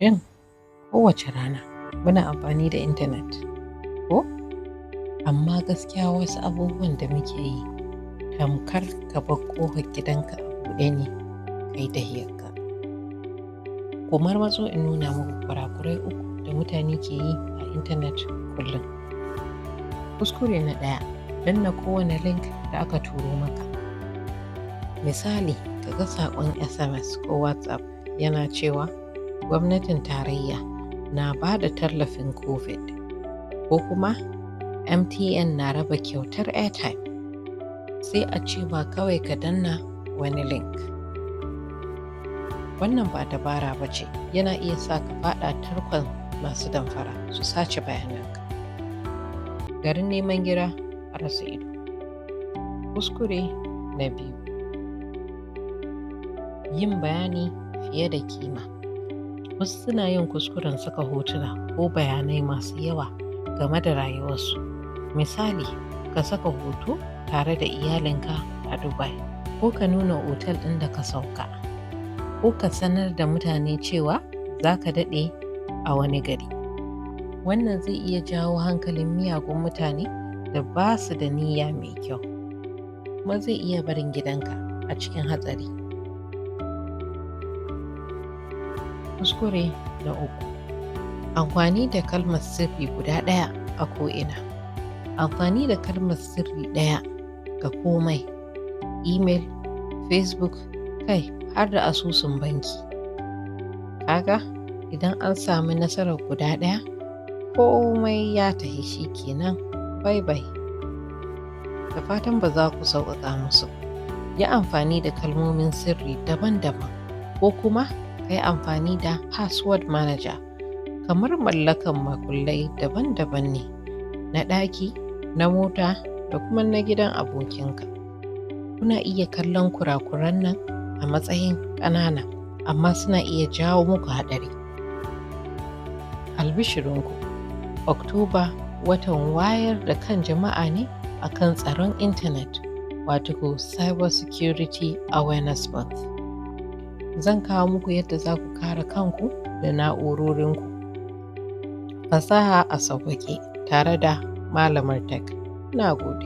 Shin kowace rana muna amfani da intanet ko? Amma gaskiya wasu abubuwan da muke yi tamkar ka bar ƙofar gidanka a buɗe ne ka yi tahiyarka. Ku marmatso in nuna muku kurakurai uku da mutane ke yi a intanet kullum. Kuskure na ɗaya, danna kowane link da aka turo maka. Misali, ka ga saƙon SMS ko WhatsApp yana cewa gwamnatin tarayya na ba da tallafin COVID ko kuma MTN na raba kyautar airtime. Sai a ce ma kawai ka danna wani link. Wannan ba dabara ba ce, yana iya sa ka faɗa tarkon masu damfara su sace bayananka. Garin neman gira a rasa ido. Kuskure na biyu, yin bayani fiye da kima. Wasu suna yin kuskuren saka hotuna ko bayanai masu yawa game da rayuwarsu. Misali, ka saka hoto tare da iyalinka a Dubai ko ka nuna otal ɗin da ka sauka ko ka sanar da mutane cewa za ka daɗe a wani gari. Wannan zai iya jawo hankalin miyagun mutane da ba su da niyya mai kyau, kuma zai iya barin gidanka a cikin hatsari. Kuskure na uku, amfani da kalmar sirri guda ɗaya a ko'ina. Amfani da kalmar sirri ɗaya ga komai, email, Facebook, kai har da asusun banki. Kaga idan an sami nasarar guda ɗaya, komai ya tafi shi kenan, bye bye. Da fatan ba za ku sauƙaƙa musu ba. Yi amfani da kalmomin sirri daban-daban ko kuma ka yi amfani da password manager kamar mallakan makullai daban-daban ne na ɗaki, na mota da kuma na gidan abokinka. Kuna iya kallon kurakuran nan a matsayin ƙanana, amma suna iya jawo muku haɗari. Albishirinku, Oktoba watan wayar da kan jama'a ne akan tsaron intanet, wato Cyber Security Awareness Month. Zan kawo muku yadda za ku kare kanku da na'urorinku. Fasaha a sauƙaƙe tare da Malamar Tech. Na gode.